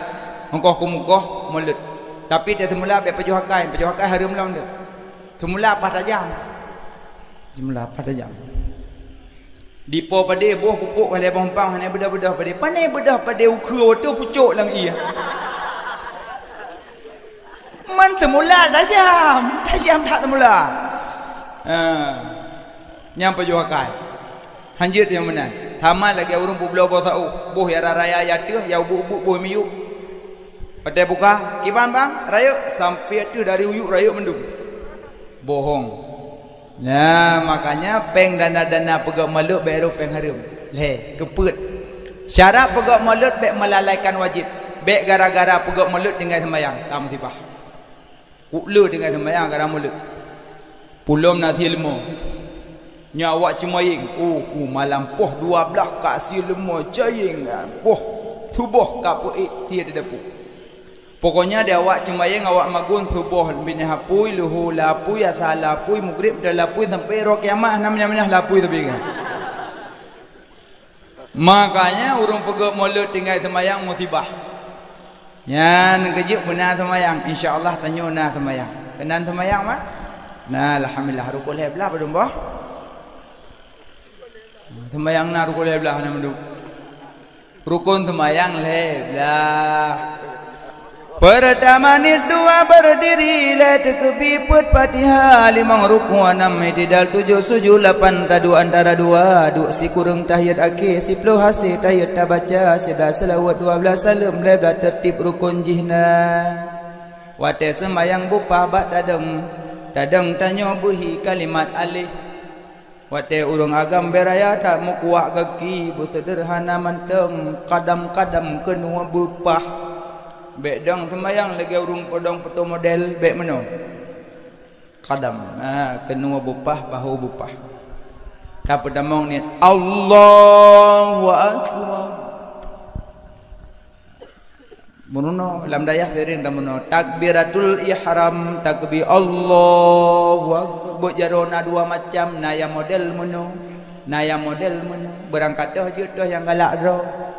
koh keumukoh molot. Tapi teuh seumula bèk pajoh akai, pajoh akai hareuem lom teuh. Seumula paih tajam. Seumula paih tajam. Dipo padé boh pupuk ka lhèe boh umpang, hana beudôh-beudôh padé. Pane beudôh padé ukeue watèe pucok lam ié. Man seumula tajam, tajam that seumula. Ha. Nyan pajoh akai. Hanjeuet nyang meunan. Sama lagèe ureueng peubloe boh saôh, boh nyang raya-raya ateueh, nyang ubit-ubit boh miyueb. Watèe buka, "Kiban bang, rayeuk," sampoe ateueh dari uyuek rayeuk mandum. Bohong. Nah, makanya péng dana-dana peugèt molot bèk rôh péng hareuem. Lhèe, keupeuet. Syarat peugèt molot bèk melalaikan wajéb. Bèk gara-gara peugèt molot tinggai seumayang, ka musibah. Uleue tinggai seumayang gara molot. Pulom na sie leumo. Nyoe awak ceumayang, oh, ku malam poh dua blah ka sie leumo cayeng, poh suboh ka peuék sie di dapu. Pokoknya di awak ceumayang, awak magun suboh binéh apui, luho lapui, asa lapui, mugrib dan lapui, sampoe roh kiamat hana meunah-meunah lapui sabe kan. Makanya ureueng peugèt molot tinggai seumayang musibah. Nyan keujeuet beuna seumayang, insya Allah tanyoe na seumayang. Keunan seumayang, Mak? Na, alhamdulillah, rukon lhèe blah padum boh? Seumayang na rukon lhèe blah na mandum. Rukon seumayang lhèe blah. Peurtama niet dua beurdiri, lhèe teukeubi, peuet Fatihah, limong rukon, nam itidal, tujoh sujud, lapan taduek antara dua, duek sikureueng tahiyat akhé, siploh hasé tahiyat tabaca, siblaih seulaweuet, dua blah saleuem, lhèe blah teurtib rukon jih na. Watèe seumayang bupah bak tadong, tadong tanyoe beuhi kalimat alih. Watèe ureueng agam bèe raya that meukuak gaki, beuseudeurhana mantong, kadam-kadam keunoe beupah. Bèk dong seumayang lagèe ureueng peudong peuto model, bèk meunoe. Kadam, ha, keunoe beupah, bahu beupah. Tapeutamong niet, Allahu Akbar. Meurunoe, lam dayah sering tameurunoe. Takbiratul ihram, takbir Allahu Akbar. Buet jaroe na dua macam, na nyang model meunoe, na nyang model meunoe. Beurangkat toh jeuet toh nyang galak droe.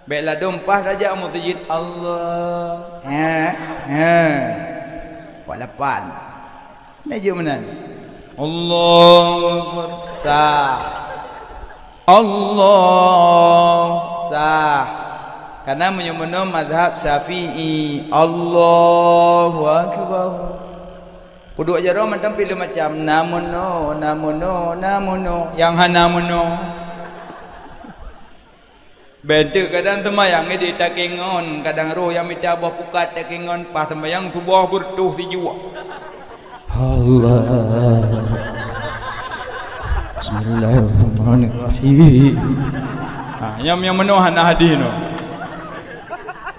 Bèk ladôm paih tajak meuseujid, Allah. He, he. Wak lapan. Nah, jeuet meunan. Allahu Akbar. Sah. Allah. Sah. Karena meunyoe meunoe mazhab Syafi'i. Allahu Akbar. Peuduek jaroe mantong pih lhèe macam. Na meunoe, na meunoe, na meunoe. Nyang hana meunoe. Bèk teuk kadang seumayang idéh takengon, kadang roh nyang mita boh pukat takengon, paih seumayang suboh beureutoh sijuek. Allah. Bismillahirrahmanirrahim. Ha, nyang, nyang meunoe hana hadih nyoe.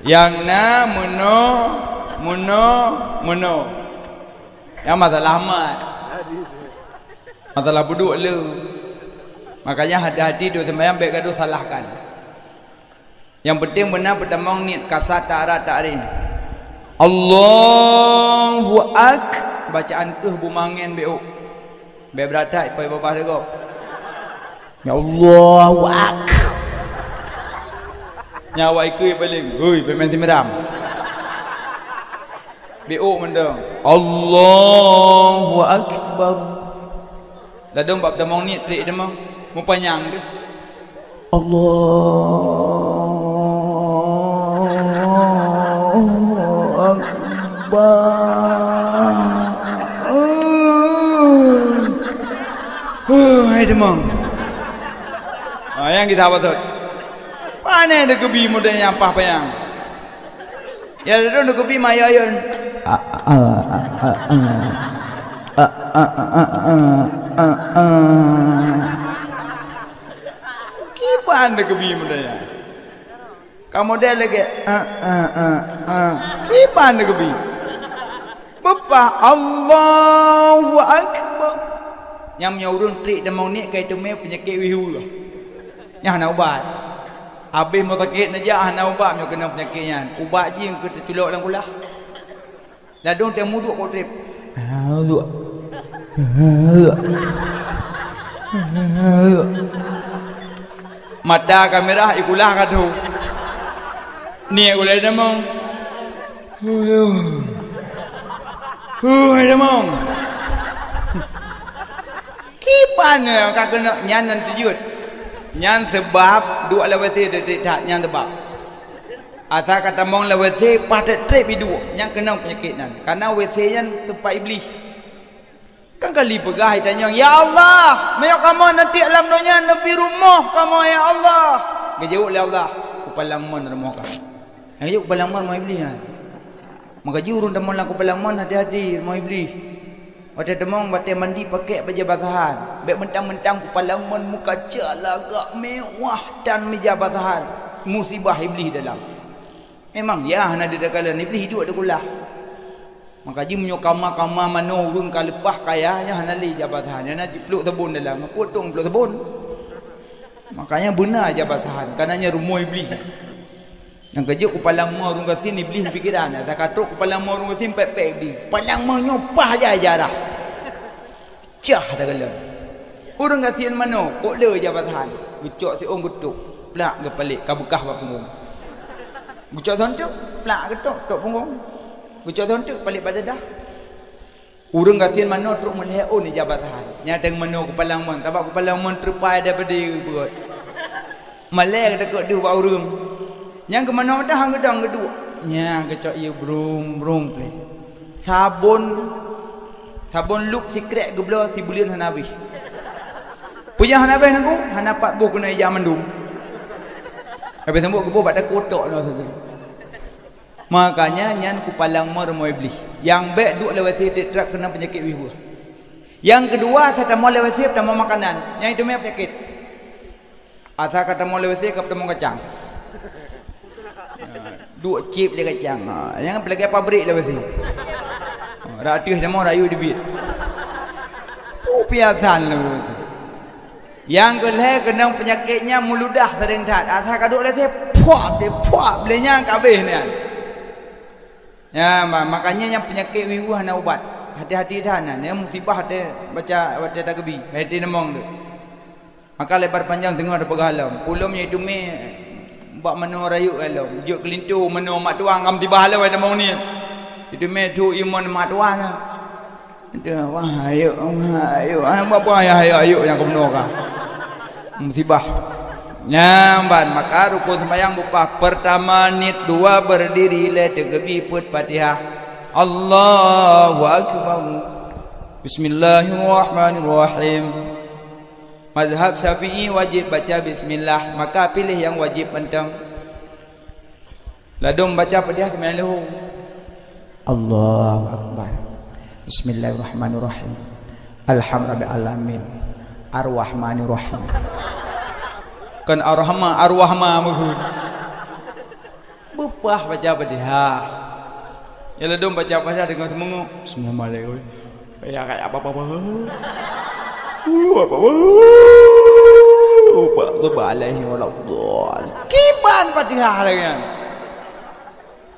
Nyang na meunoe, meunoe, meunoe. Nyang masalah mat. Masalah peuduek le. Makanya hati-hati dok seumayang bèk gadoh salahkan. Nyang penting beuna peutamong niet kasat ta'arat ta'arin. Allahu Ak, bacaan keuh beumangen bèk ôk. Bèk beuratak ipai babah degok. Ya Allahu Ak. Nyawa ikeu paléng, hôi, peumain simeram. Bèk ôk mantong. Allahu Akbar. Ladôm bak tamong niet trek tamong. Mupanyang tu. Allahu Akbar. Huh, hai tamong. Ha, nyang kita patut. Pane deukeubie model nyang paih panyang. Ya, duduk deukeubie mayôn. A, a, a, a, a. A, a, a, a, a, a, a. Kiban teukeubie meudeh nyan. Ka model lagèe, ah, ah, ah, ah. Kiban teukeubie. Beupah, Allahu Akbar. Nyang meunyoe ureueng trép tamong niet ka iteumé peunyakét wih-wih. Nyan hana ubat. Abéh meusaket neujak hana ubat meunyoe keunong peunyakét nyan. Ubat jih keu teuculok lam kulah. Ladôm teuh muduek kok trép. Muduek. Muduek. Mata ka mirah, i kulah ka tho. Niet ulèe tamong. Hui, tamong. Kiban ka keuneuk nyan, nyan teujeuet. Nyan seubab duek lam WC trép that, nyan seubab. Asai ka tamong lam WC, paih trép iduek, nyan keunong peunyakét nyan. Kareuna WC nyan teumpat Iblih. Kan kali peugah itanyong, "Ya Allah, meunyoe kamoe neutiek lam donya, neubri rumoh kamoe, ya Allah." Geujaweueb lé Allah, "Kupalang mon rumoh kah." Nyang geujaweueb, "Kupalang mon rumoh Iblih nyan." Maka jih ureueng tamong lam kupalang mon, hati-hati, rumoh Iblih. Watèe tamong, watèe mandi pakèk bajèe basahan. Bèk mentang-mentang kupalang mon meukaca lagak mewah dan meja basahan. Musibah Iblih dalam. Memang ya hana ditakalon, Iblih duek di kulah. Maka jih meunyoe kama-kama manoe ureueng ka leupah kaya, nyan hana lé ija basahan. Nyan na jiplôk sabon dalam. Peue tông plôk sabon? Makanya beuna ija basahan. Kareuna nyan rumoh Iblih. Nyang keujeuet kupalang mon ureueng gasien, Iblih pikeran. Ata ka trok kupalang mon ureueng gasien, pèk-pèk Iblih. Palang mon nyoe paih aja ija rhah. Cah takalon. Ureueng gasien manoe, kok le ija basahan. Geucok siôn geutok, plak geupalek, ka beukah bak punggong. Geucok siôn teuk, plak geutok, tok punggong. Geucok siôn teuk, palek bak dadah. Ureueng gasien manoe trok meulhèe ôn ija basahan. Nyan teuh manoe kupalang mon, sabab kupalang mon treupai daripada beurot. Malèe geutakot deuh bak ureueng. Nyang geumanoe mantong han geudong geuduek. Nyan geucok ie brung-brung pleh. Sabon, sabon Lux Secret geubloe sibuleuen hana habéh. Peue nyang hana habéh Teungku? Hana pat boh keuneuk ija mandum. Habéh sambot geuboh bak takue tok nyoe sabe. Makanya nyan kupalang mon rumoh Iblih. Nyang bèk duek lam WC trép that keunong peunyakét wih-wih. Nyang keudua, asai tamong lam WC tamong makanan. Nyan iteumé peunyakét. Asai ka tamong lam WC ka tamong kacang. Ha, duek céb lé kacang. Ha, nyang peulagèe pabrik lam WC. Ha, rak ateueh tamong, rak yue teubiet. Peue piasan lam WC. Nyang keulhèe keunong peunyakét nyan meuludah seuréng that. Asai ka duek lam WC, puap deh, puap lé nyan ka abéh nyan. Ya, ma-, makanya nyang peunyakét wih-wih hana ubat. Hati-hati that nyan, nyan musibah watèe baca, watèe takeubie, hati tamong tu. Maka lebar panjang teungoh tapeugah lom. Ulôn nyoe iteumé bak manoe rayeuk lom. Jeuet keulinto manoe mak tuan ka musibah lom, ai tamong niet. Iteumé trok imeum mak tuan na. Aduh, wah, ayeuk, wah, ayeuk. Ah, buat apa ayah, ayeuk, ayeuk nyang keubunoe ka. Musibah. Nyan ban, maka rukon seumayang beupah. Peurtama niet, dua beurdiri, lhèe teukeubie peuet Fatihah. Allahu Akbar. Bismillahirrahmanirrahim. Mazhab Syafi'i wajéb baca bismillah, maka piléh nyang wajéb mantong. Ladôm baca Fatihah teuma lheueh. Allahu Akbar. Bismillahirrahmanirrahim. Alhamdulillahirabbil alamin. Arrahmanirrahim. Kon Arrahma, Arwahma meuhun. Beupah baca Fatihah. Ya ladôm baca Fatihah deungon seumeungok. Bismillahirrahmanirrahim. Ya, kayak apa-apa. Apa-apa. Apa-apa alaihi waladhdallin. Kiban Fatihah lagèe nyan.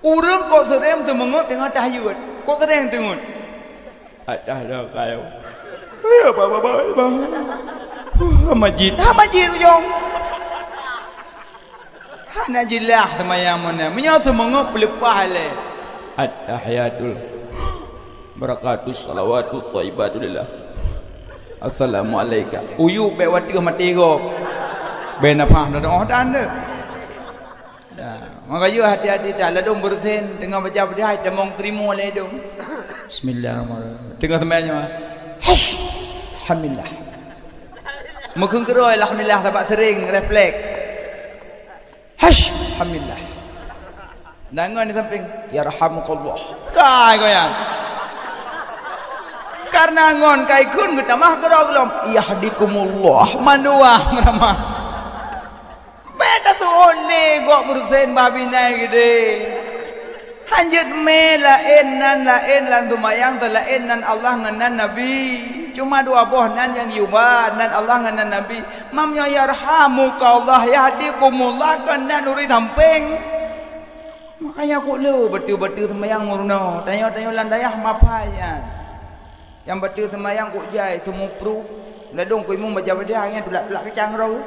Ureueng kok seuréng teumeungot teungoh tahajud. Kok seuréng teungeut. Atas dah kayo. Apa-apa. Masjid. Ha, masjid ujong. Hana jeulaih seumayang meunan. Meunyoe seumeungeut peuleupah lé. At-tahiyatul barakatus salawatut thayyibatu lillah. Assalamualaika. Uyup bèk watèe maté gob. Bèk na paham dah doa dan tu. Ya, maka yue hati-hati dah ladôm beureusen teungoh baca Fatihah tamong keurimong lé dong. Bismillahirrahmanirrahim. Teungoh seumayang nyoe. Hash. Alhamdulillah. Meukeung keudroe alhamdulillah sabab seuréng refleks. Hash, alhamdulillah. Dangon di sampéng, yarhamukallah. Kai goyang. Karena ngon kai kheun geutamah keudroe gohlom, yahdikumullah. Mandua meuramah. Oleh gok beureusen bah binai gede. Hanjeuet mé laén nan laén lam seumayang, teulaén nan Allah ngon nan Nabi. Cuma dua boh nan nyang yuba, nan Allah ngon nan Nabi. Mam nyoe yarhamukallah, yahdikumullah, kon nan ureuëng sampéng. Makanya kok le bateue-bateue seumayang meurunoe. Tanyoe-tanyoe lam dayah mapai nyan. Nyang bateue seumayang kok jai seumupru. Ladong kok imum baca Fatihah nyan tulak-tulak kacang roh.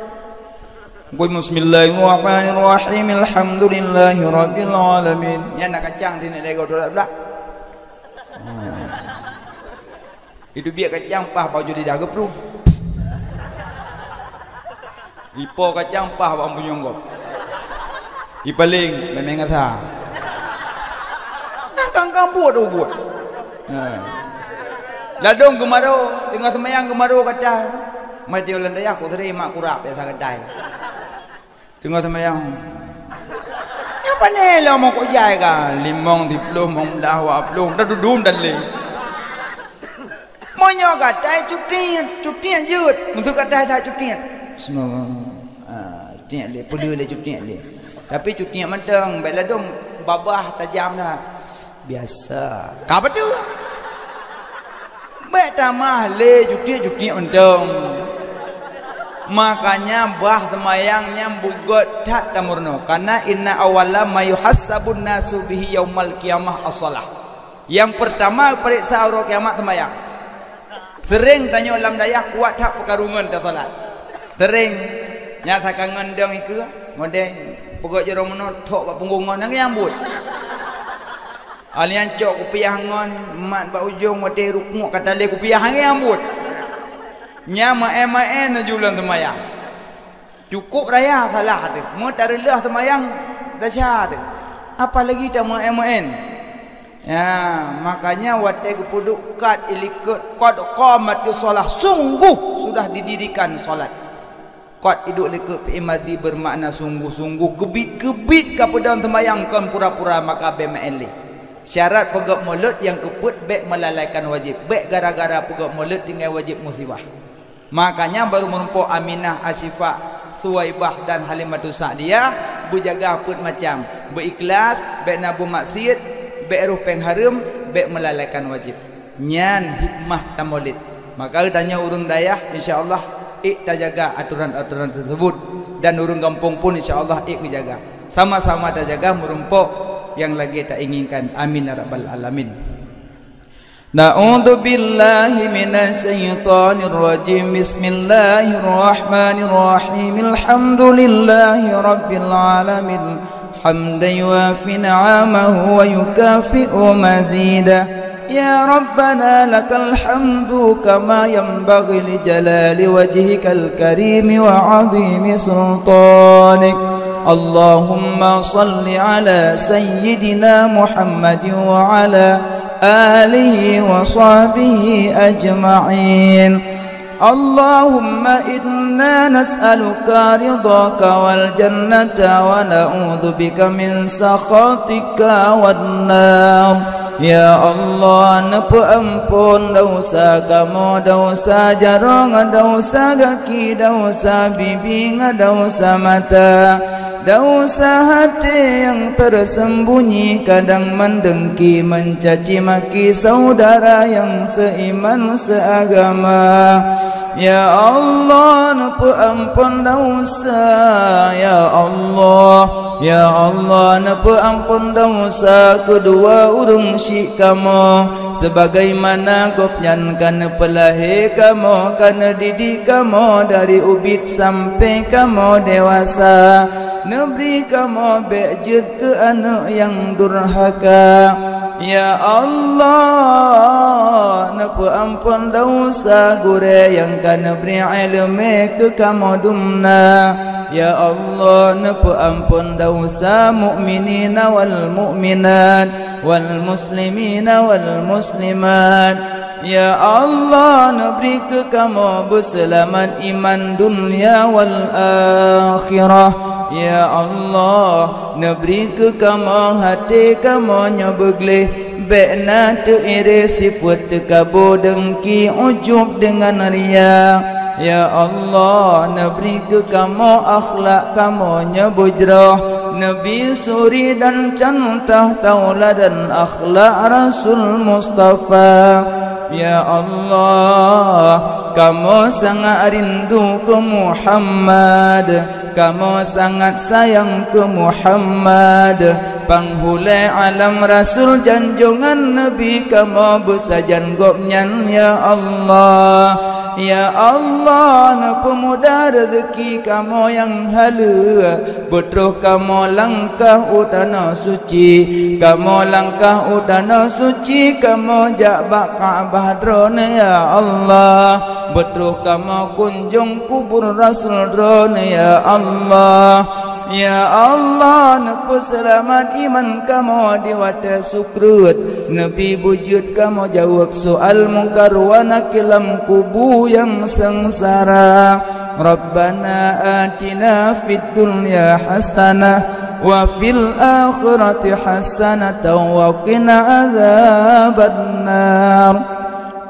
Kok imum, "Bismillahirrahmanirrahim. Alhamdulillahirabbil alamin." Nyan na kacang sineuk lego tulak-tulak. Itu biak kacang pah baju lidah geupruh. Ipo kacang pah bak punyueng gob. Ipaléng memeng asa. Kang-kang buet buet. Ha. Ladong geumaro, teungoh seumayang geumaro gata. Mai di ulan dayah kok sering mak kurap ya sagadai. Teungoh seumayang. Nyoe pane lom kok jai ka, limong, siploh, limong blah, dua ploh, dah dudum dah lé. Meunyoe gatai cutiet, cutiet jeuet. Meuseu gatai that cutiet. Bismillah. Ah, cutiet lé, peuleu lé cutiet lé. Tapi cutiet mantong, bèk ladom babah tajam dah. Biasa. Ka beutôi. Bèk tamah lé cutiet-cutiet mantong. Makanya bah seumayang nyan beugöt that tameurunoe. Karena inna awwala ma yuhassabun nasu bihi yaumal qiyamah as-shalah. Nyang peurtama geupareksa uroe kiamat seumayang. Seuréng tanyoe lam dayah kuat that peukarungan tasalat. Seuréng nyan sakangon dong ikeue, model peugöt jaroe meunoe thok bak punggong ngon nyang buet. Alian cok kupiah ngon mat bak ujong watèe rukuk ka talé kupiah angin ambot. Nya maén-maén laju lom seumayang. Cukup raya salah teuh, meutareuloh seumayang desya teuh. Apalagi ta maén-maén. Ya, makanya watèe geupeuduek kat ilikot qad qamatis shalah, sungguh sudah didirikan salat. Kot iduek likot fi'il madhi beumakna sungguh-sungguh, keubiet-keubiet ka peudong seumayang kon pura-pura maka bèk meu'en lé. Syarat peugöt mulod nyang keupeuet bèk meulalaikan wajéb, bèk gara-gara peugöt mulod tinggai wajéb musibah. Makanya barô meurumpok Aminah, Asyifa, Suwaibah dan Halimatus Sa'diyah beujaga peuet macam, beuikhlas, bèk na beumaksiet, bèk roh péng hareuem, bèk meulalaikan wajéb. Nyan hikmah tamulid. Maka tanyoe ureuëng dayah, insya Allah, ék tajaga aturan-aturan tersebut, dan ureuëng gampông pun, insya Allah, ék geujaga. Sama-sama tajaga meurumpok nyang lagée tainginkan. Amin ya rabbal alamin. Na'udzubillahi minasyaitonirrajim. Bismillahirrahmanirrahim. Alhamdulillahirabbil alamin. حمدا يوافي نعمه ويكافئ مزيده. يا ربنا لك الحمد كما ينبغي لجلال وجهك الكريم وعظيم سلطانك. اللهم صل على سيدنا محمد وعلى آله وصحبه أجمعين. اللهم إنا نسألك رضاك والجنة ونعوذ بك من سخطك والنار. Ya Allah, neupeuamphon desya kamoe, desya jaroe, desya gaki, desya bibi, desya mata. Desya até nyang teurseumbunyi, kadang meudengki, meucaci maki syedara nyang seuiman seuagama. Ya Allah, neupeuamphon desya. Ya Allah, ya Allah, neupeuamphon desya keudua ureuëng syik kamoe. Sebagaimana Gobnyan ka neupeulahé kamoe, ka neudidik kamoe dari ubit sampai kamoe dewasa, neubri kamoe bék jeuet keu aneuëk nyang durhaka. Ya Allah, neupeuamphon desya gurée nyang ka neubri iéleumé keu kamoe dumna. Ya Allah, neupeuamphon desya mukminina wal mukminat, wal muslimina wal muslimat. Ya Allah, neubri keu kamoe beuseulamat iman dunia wal akhirah. Ya Allah, neubri keu kamoe até kamoe nyoe beugleh, bék na teuiré sifeuet teukabo, dengki, ujub deungon ria. Ya Allah, neubri keu kamoe akhlak kamoe nyang beujroh, neubi suri dan contoh tauladan akhlak Rasul Mustafa. Ya Allah, kamoe sangat rindu keu Muhammad, kamoe sangat sayang keu Muhammad, panghulée alam Rasul janjongan Nabi kamoe beusajan gobnyan, ya Allah. Ya Allah, neupeumudah rezeki kamoe nyang haleue, beutroh kamoe langkah u tanoh suci, kamoe langkah u tanoh suci, kamoe jak bak Ka'bah Droeneuh, ya Allah. Beutroh kamoe kunjong kubur Rasul Droeneuh, ya Allah. Ya Allah, neupeuseulamat iman kamoe di watée sukruet, neubi beujeuet kamoe jaweueb soal Mungkar wa Nakir lam kubu nyang seungsara. Rabbana atina fid dunya hasanah wa fil akhirati hasanatan wa qina adzabannar.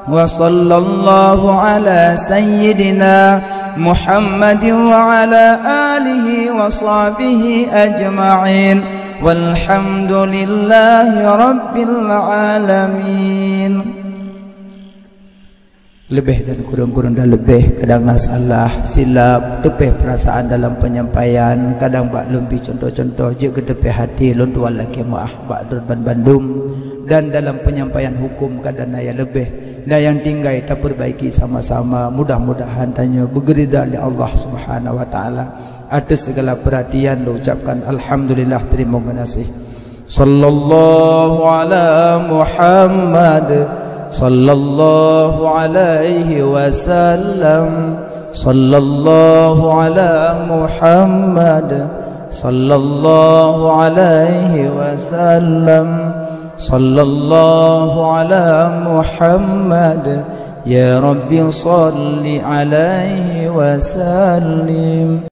Wa sallallahu ala sayyidina Muhammadin wa ala alihi wa sahbihi ajma'in. Walhamdulillahi rabbil alamin. Leubeh dan kureueng-kureueng dan leubeh, kadang na salah, silap, teupeh peurasaan dalam peunyampaian, kadang bak lôn bi cuntoh-cuntoh jeuet keu teupeh até lôn tuan lakée meuáh bak droe banbandum. Dan dalam peunyampaian huköm kadang na nyang leubeh, na nyang tinggai tapeubaiki sama-sama. Mudah-mudahan tanyoe beugeurida lé Allah Subhanahu wa Taala. Atas segala perhatian lôn ucapkan alhamdulillah, teurimong geunaséh. Sallallahu ala Muhammad, sallallahu alaihi wasallam, sallallahu ala Muhammad, sallallahu alaihi wasallam, sallallahu ala Muhammad, ya Rabbi salli alaihi wasallim.